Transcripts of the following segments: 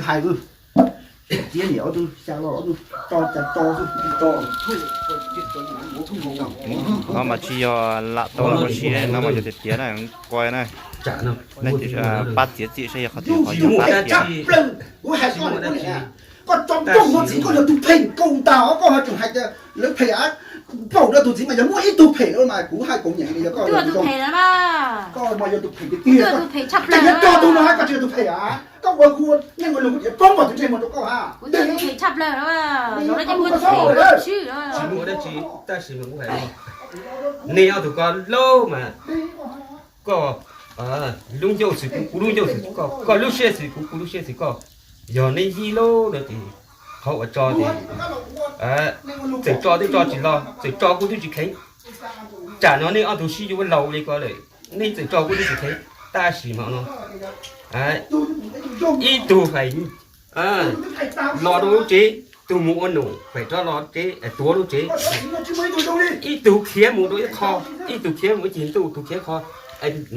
Hais tias niam ob tug xya los ob tug to cas to xwb. No mas tsis yog lam tau lam ua si, no mas yog tias tiav na, qhov na, nej pab txiav txim saib yog qhov twg qhov yog pab tiav. Kuv hais koj, koj tso nrog muaj txiv, koj yog tus phem nkaus ntag os, koj ho tseem hais tias lawv phem. Paub rau tus txiv mas yog muaj ib tug phem mas kuv hais kuv nyiam li yog koj, tus phem, koj mas yog tus phem tiag tiag. Tsis yog tog tus no hais koj tsis yog tus phem a. Koj ua kuv neeg ua luag kuv tsis poob npaum tus ntsej muag rau koj ha. Tsis muaj dab tsi, tab sis mas kuv hais nej ob tug ko laub mas koj lub ncauj xwm kuv, kuv lub ncauj xwm koj, koj lub siab xwm kuv, kuv lub siab xwm koj. Yog nej yij lauj no ces qhov uas tso ces txawm tso twb tso tsis los, txawm tso kuv twb tsis kheev. Tsam no nej ob tug sib yuav laus li ko lawm, nej txawm tso kuv twb tsis kheev. Tab sis mas no ib tug hais los rau lub tsev, tus mus ua num fem rov los tsev, tuav lub tsev. Ib tug khiav mus rau ib qho, ib tug khiav mus ib ceg ntuj, tus khiav qho,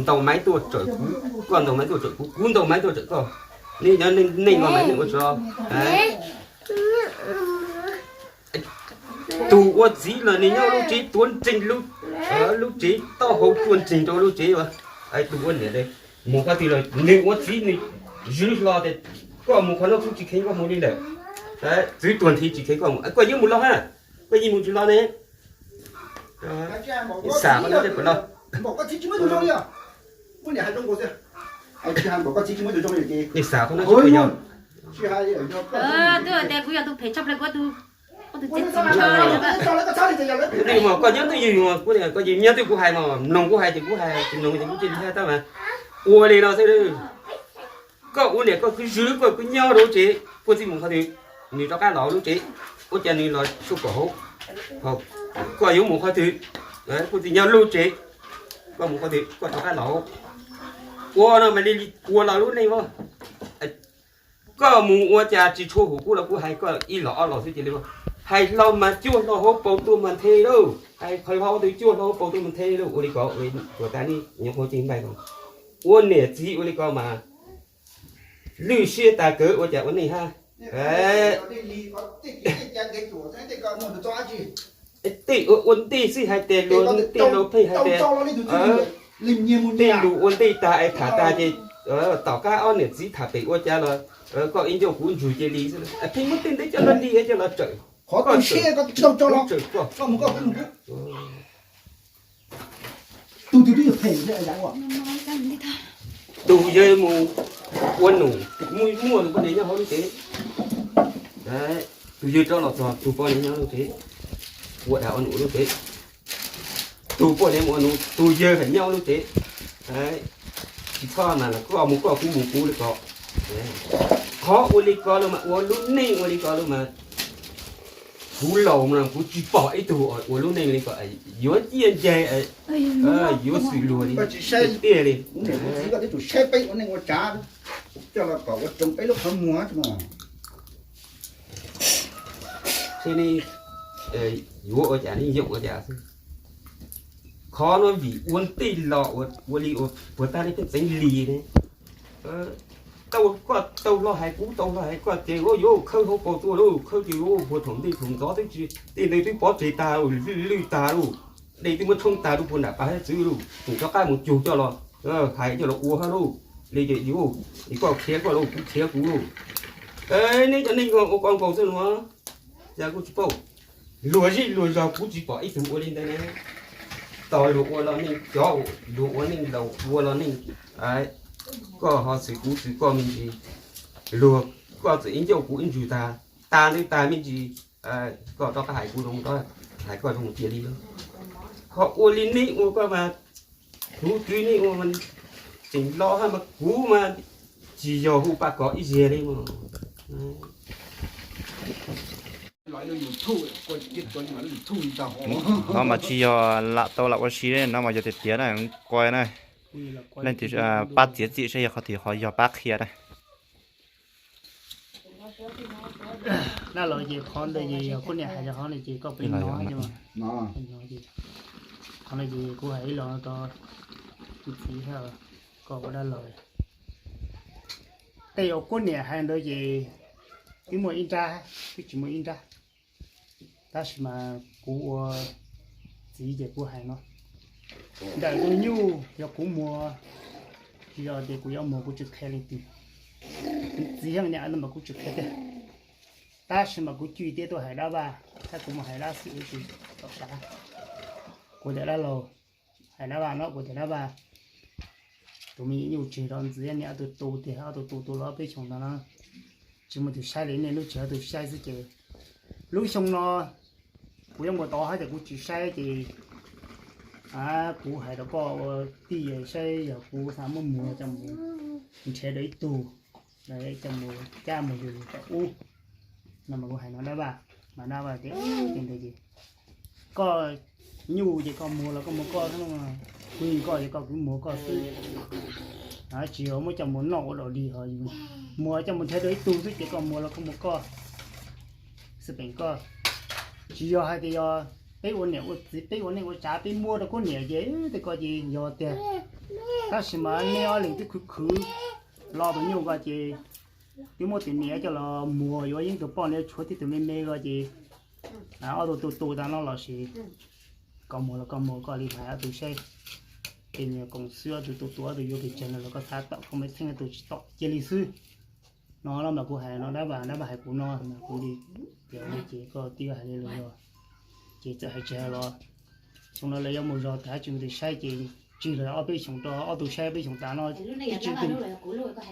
ntaus maiv tuaj tsawm kuv, koj ntaus maiv tuaj tsawm kuv, kuv ntaus maiv tuaj tsawm koj. Nej cov neeg no mas nej ua tso. Tus ua txiv los nws nyob lub tsev tuav ntseeg, lub tsev taub hau tuav ntseeg rau lub tsev. Tus ua niam mus qhov twg los nws ua txiv nws zwm hlo tias koj mus qhov no kuv tsis kheev koj mus li lawm. Txwv tuag nthi tsis kheev koj mus, koj yeej mus los ha, koj yeej mus tsis los ne. Xam qhov no, nej xam qhov no tsis yog. Twb tias kuv yog tus phem tshaj plaws, kuv tus Nim mas koj nyob twj ywm, koj yeej nyob twj, kuv hais mas mloog kuv hais ces kuv hais, tsis mloog ces kuv cia li hais tau mas. Ua li no xwb, koj ua niam koj kwv zwm, koj kwv nyob lub tsev, puag txij mus qhov twg nws rov qab los lub tsev, ua cas nws los sua kom hauv. Koj yuav mus qhov twg, puag txij nyob lub tsev, koj mus qhov twg koj rov qab los. Ua no mas li ua los lub neej os. Koj mus ua cas tsis tshua hum kuv los kuv hais koj ib los ob los xwb cia li. Hais hlo mas cuaj hlo hauv paus tuaj mas nthe lauj, hais qhov hauv twg cuaj hlo hauv paus tuaj mas nthe lauj. Ua li ko, tuag tas nej nyob hauv ceeb npaij ko, ua niam txiv ua li ko mas lwj siab tas kawg ua cas ua neej hab. Tej ua ntej xwb hais tias luag tej laus pheej hais tias tej lus ua ntej tag es tham tag ces tom qab ob niam txiv tham pem ua cas los koj ib ncauj kuv ntsug cia li xwb. Pheej muab tej ntawd coj los li coj los tsawm, koj tsawm, tsawm koj. Tus yawg mus ua num, muaj tus poj niam nyob hauv lub tsev. Tus yawg rov los txog tus poj niam nyob lub tsev, ua dag ua num lub tsev. Tus poj niam mus ua num, tus yawg hais nyob lub tsev. Tsis txhob mas koj mus koj, kuv mus kuv li ko. Qhov ua li ko los mas ua lub neej ua li ko los mas kuv laus mas kuv tsis pom ib tug ua lub neej li ko yuav ciaj ncaig, yuav xwm luag li tiag li. Saib peb ua neej ua tsav coj los kom ua roos peb lub qhov muag. Seb nej yuav ua cas nej yoom ua cas xwb. Qhov no vim ua ntej los ua li puas tag nej pheej txeev lis ne. Tau koj tau hlo hais kuv tau hlo hais koj ces yuav khawb hauv paus tuaj lauj, khawb ces yuav puag thaum ntej thaum ntxov twb tsis, tej ntawd twb pov tseg tag lauj, lwj tag lauj, dej twb muab tshoob tag rau puag nram pas hab txwv lauj, mus rov qab mus cug coj los, hais coj los ua hab lauj. Li ces yuav, koj khiav koj lauj, kuv khiav kuv lauj. Nej cov neeg ua koj nkaus xwb no, yog kuv tsis paub. Luag zej luag zog kuv tsis pom ib tug ua li ntawd ne. Tos luag ua los neej cov, luag ua neej laus ua los neej, koj ho xwm kuv xwm koj me ntsis. Luag, koj txawm ib ncauj kuv ib ntsug tag, tas ntawd tas me ntsis, koj rov qab hais kuv zoo, hais koj zoo cia li lauj. Ho ua li nej ua koj mas, kuv twv nej ua mas tseem lo hab mas kuv mas tsis yog hu pab kov ib zaug li mas. No mas tsis yog lam tau lam ua si, no mas yog tiag tiag na, qhov na, leej twg pab txiav txim saib yog qhov twg qhov yog pab qhia na. Dab laug ces qhov ntawd ces yog kuv niam hais rau qhov ntawd ces koj pheej hnov, qhov ntawd ces kuv hais ib los rau kuv txiv thiab koj ua dab laug. Yuav kuab niam hais ntawd ces twb muaj ib nrab, twb tsis muaj ib nrab. Tab sis mas kuv ua txiv ces kuv hais no, ntawm tus nyuj yog kuv muag, tsis yog tias kuv yuav muag kuv tsis qhia leej twg. Txiv thiab niam no mas kuv tsis qhia tiag. Tab sis mas kuv cim tiab tuaj hais dab vaj, thiab kuv mus hais dab xwm tsis tau sav. Kuv tias dab laug, hais dab vaj no, kuv tias dab vaj, tus me nyuj tseg rau ntxiv niam ob tug tu tiag, ob tug tu tu los peb xyoos ntawd no tsis muaj tus saib li, nej lub tsev ob tug saib xwb ces lub xyoo no kuv yuav mus tod hab ces kuv tsis saib ces kuv hais rau koj ua tij saib yog kuv xav muab muag coj mus nrhiav rau ib tug coj mus cab mus yug tom ub no mas kuv hais no dab vaj, mas dab vaj tias ces ntawd ces koj nyuj ces koj muag los koj muag koj xwb, kuv yeej koj ces koj kuv muag koj xwb. Tsis yog muab coj mus noj ua dog dig ho yus muag coj mus nrhiav rau ib tug xwb ces koj muag los koj muag koj xwb peem koj. Tsis yog hais tias yog peb ua niam ua txiv peb ua neej ua tsav peb muab rau kuab niam ces tej ko ces yog tiag. Tab sis mas neb ob leeg twb khwv khwv los tus nyuj ko ces twb muab tus niam coj los muag yuav yeeb tus poj niam tshuav tib tug me me ko ces ob tug tu tu tas no los sis koj muag los koj muag koj li hais ob tug saib. Ces nyias koom xwb ob tug tu tu ob tug yuav pes tsawg no los koj xav tom koj me txheeb ob tug tsis tom cia li xwb. No los mas kuv hais no dab vaj, dab vaj hais kuv no mas kuv li tias li ces koj tib hais li los yog ces txawm hais tsis hais los xyoo no lawv yuav mus zog tas tsis mus tus saib ces tsis los ob peb xyoos rau ob tug saib peb xyoos tas no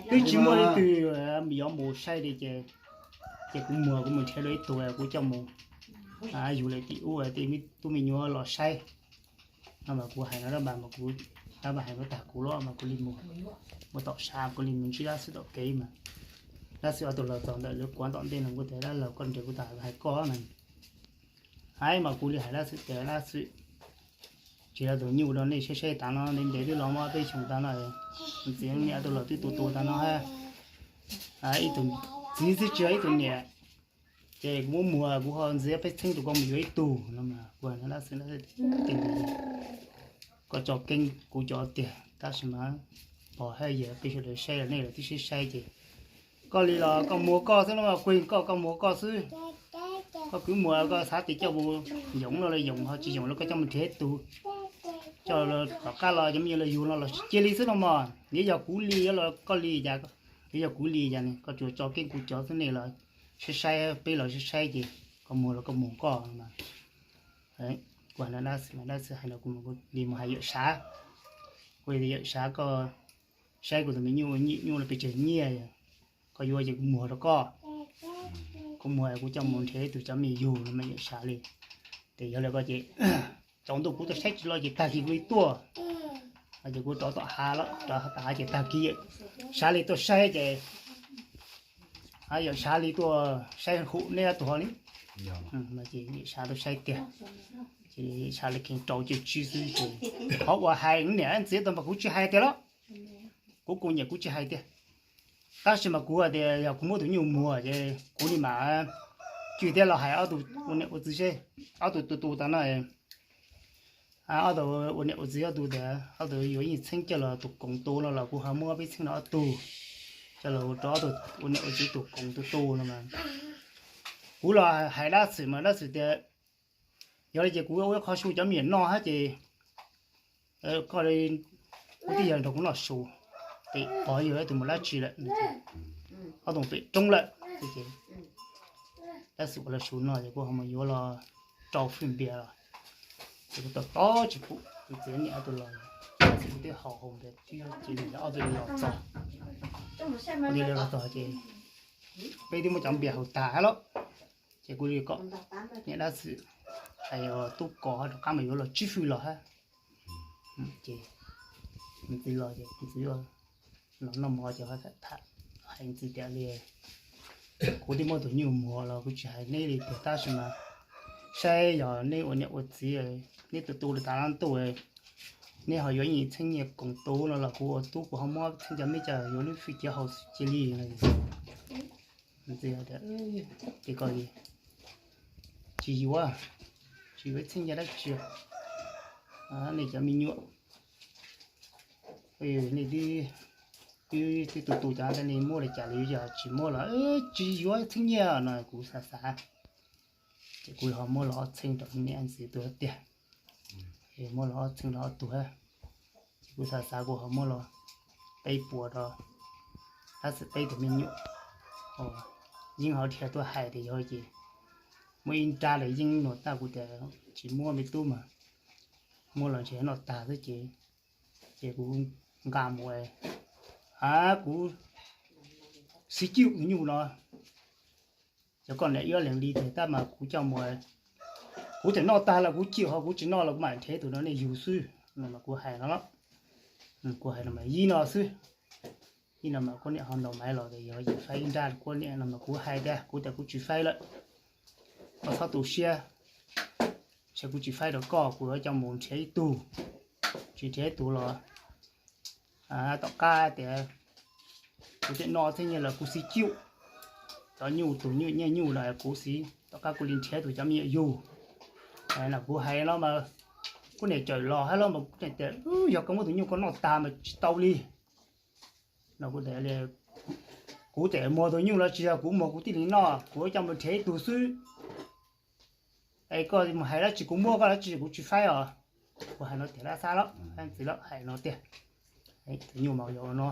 twb tsis muaj leej twg yuav mus saib li ces ces kuv muag kuv mus nrhiav rau ib tug kuv coj mus yug lawm tim ub tej tub me nyuam los saib. No mas kuv hais no dab vaj mas kuv, dab vaj hais no tag kuv los mas kuv li mus, mus tom sav kuv li mus ntsib dab xwm tom kev mas dab xwm ob tug los txog ntawm lawv kuav tom ntej no kuv tias dab laug koj nrhiav kuv tag hais koj na. Hais mas kuv li hais dab xwm tias dab xwm tsis yog tus nyuj rau nej saib saib tas no ntev ntev twb los muaj peb xyoos tas no, txiv niam tus los twb tu tu tas no hab, ib tug txiv xwb tsis yog ib tug niam. Ces kuv muab muag kuv ho ntxiv peb txheeb rau koj mus yuav ib tug no mas kuv hais no dab xwm, koj tso keeb kuv cov tiag tab sis mas pog hab yawg peb sawv daws saib los nej lawv twb saib saib ces koj li los koj muag koj xwb no mas kuv koj, koj muag koj xwb. Koj kwv muag koj xav tias coj mus yoov no los yoov, ho tsis yoov los koj coj mus nrhiav ib tug coj tom qab los cov me nyuam los yug no los cia li xwb no mas. Yuav yog kuv li, yuav los koj li cas, yuav yog kuv li cas ne, koj tsuas tso keeb kuv cov xwb, nej los saib saib, peb los saib saib ces koj muag los koj muag koj no mas. Kuv hais no dab xwm, dab xwm hais no kuv li mus hais Yawm Sav. Kuv tias Yawm Sav koj saib kuv tus me nyuj, nyuj no pes tsawg nyiaj, koj yuav ces kuv muag rau koj. Kuv muag kuv coj mus nrhiav ib tug cov me yug no mas Yawm Sav li. Ces yog li koj ces tsaus ntuj kuv tuaj saib tsis los ces tag kis kuv li tuaj. Ces kuv rov tom hav, rov tom hav ces tag kis Yawm Sav li tuaj saib ces Yawm Sav li tuaj saib hum neb ob tug ho li. Ces Yawm Sav tuaj saib tiag, ces Yawm Sav li kheev rau ces tsis xwb ces qhov uas hais niam ntxiv tau mas kuv tsis hais tiag los, kuv kuv nyiam kuv tsis hais tiag. Tab sis mas kuv hais tias yog kuv muab tus nyuj muag ces kuv li mam cim tiab los hais ob tug ua niam ua txiv seb, ob tug tu tu tas no, ob tug ua niam ua txiv ob tug tias ob tug yuav yeej txheeb coj los tus koom tu no los kuv ho muab peb txheeb no ob tug coj los rau ob tug ua niam ua txiv tus koom tu tu no mas. Kuv los hais dab xwm mas dab xwm tias yog li ces kuv ua ib qho su cov me nyuam noj hab ces koj, kuv twb yog nrog kuv noj su, pem pog yog ib tug mus dab tsi lawm, ob tug pem roob lawm. Dab xwm ua los su no ces kuv ho mus yuav los rau fwj npias los, ces kuv tos tos tsis pum, kuv txiv niam ob tug los, dab xwm kuv twb haus haus npias tib cia li ob tug los txog, cia li los txog ces peb twb muab cov npias haus tag hab lauj. Ces kuv li kom niam dab xwm hais tub kos rov qab mas yuav los tsib fwj los hab. Ces ntxiv los ces ntxiv los noj mov ces ho tham tham, hais ntxiv tias li kuv twb muab tus nyuj muag los kuv tsis hais neb li tiag tab sis mas saib yog neb ua niam ua txiv, neb tus tu li tas no ntuj, neb ho yuav ib txheeb nyiaj koom tu no los kuv ua tub kuv ho muab txheeb cov me coj yuav lub fij cia haus cia li no. Ntxiv tias, ces koj tsis yuav, tsis yuav ib txheeb nyiaj dab tsi, nej cov me nyuam, nej twb Wb twb tu tu cov tej ne muaj li cas li, yog tsis muaj los tsis yuav txheeb nyiaj no kuv xav xav. Ces kuv ho muab los ob txheeb rau niam ntxiv tuag tiag. Muab los ob txheeb rau ob tug, ces kuv xav xav kuv ho muab los peb puas rau, tab sis peb tus me nyuam, yeej ho dhia tuaj hais tias yog ces muaj ib nrab lawv yeej nug tag kuv tias tsis muaj me tub mas, muaj los ntshe noj tag xwb ces, ces kuv nqa mus, a, kuv xib ciuj tus nyuj no, cov koj niam ib leeg li tiag tab mas kuv coj mus, kuv tseem noj tag los kuv ciuj ho kuv tsis noj los kuv mam nrhiav tus no nej yug xwb no mas kuv hais no, kuv hais no mas ib no xwb. Ib no mas kuv niam ho ntaus maiv los tias yog yim faib ib nrab kuv niam no mas kuv hais tias kuv tias kuv tsis faib lawm, koj txhob tu siab, ntshe kuv tsis faib rau koj, kuv yuav coj mus nrhiav ib tug, tsis nrhiav ib tug los tom qab tias kuv tseem noj txheeb nyiaj los kuv xib ciuj cov nyuj, tus nyuj nyiaj nyuj no kuv xib, tom qab kuv li nrhiav tus cov me nyuam yug no. Kuv hais no mas kuv niam cawm los hab los mas kuv niam tias yog koj muab tus nyuj koj noj tag mas tsis tau li no. Kuv tias kuv tseem muag tus nyuj los tsis yog kuv muag kuv tij li noj, kuv coj mus nrhiav ib tug xwb. Es koj mus hais dab tsi kuv muab koj dab tsi kuv tsis faib os. Kuv hais no tiag dab xab lawm, ntxiv lawm hais no tiag. Tus nyuj mas yog no,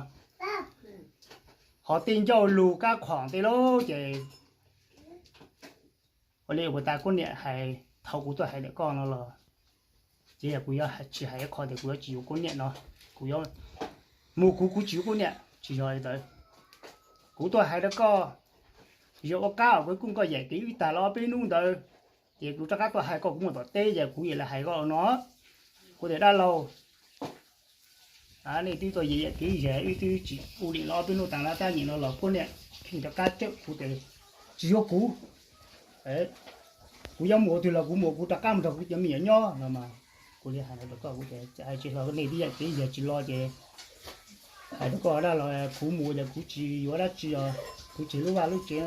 ho tej ncauj lus kab khoom tej lauj ces ua li kuv tas kuv niam hais thaum kuv tuaj hais ntawm koj no los, ces yog kuv yuav tsis hais ib qho tias kuv yuav tsis yuav kuv niam no, kuv yuav mus kuv kuv tsis yuav kuv niam tsis yog li ntawd. Kuv tuaj hais rau koj, yog ua qab os kuv kuj koj yam kev wb tag los peb hnub ntawd, ces kuv rov qab tuaj hais koj kuv mus tom teb ces kuv yam li hais koj no. Kuv tias dab laug, nej twb tuaj yam kev yam wb twb tsis ua li los peb hnub tas lab tab nim no los kuv niam kheej rov qab tsawm kuv tias tsis yuav kuv, kuv yuav mus ua twg los kuv mus kuv rov qab mus nrog kuv cov me nyuam nyob no mas. Kuv li hais no rau koj kuv tias hais tsis hlo nej twb yam kev yam tsis los ces hais rau koj dab laug kuv mus ces kuv tsis yuav dab tsi os, kuv tsis lub vaj lub tsev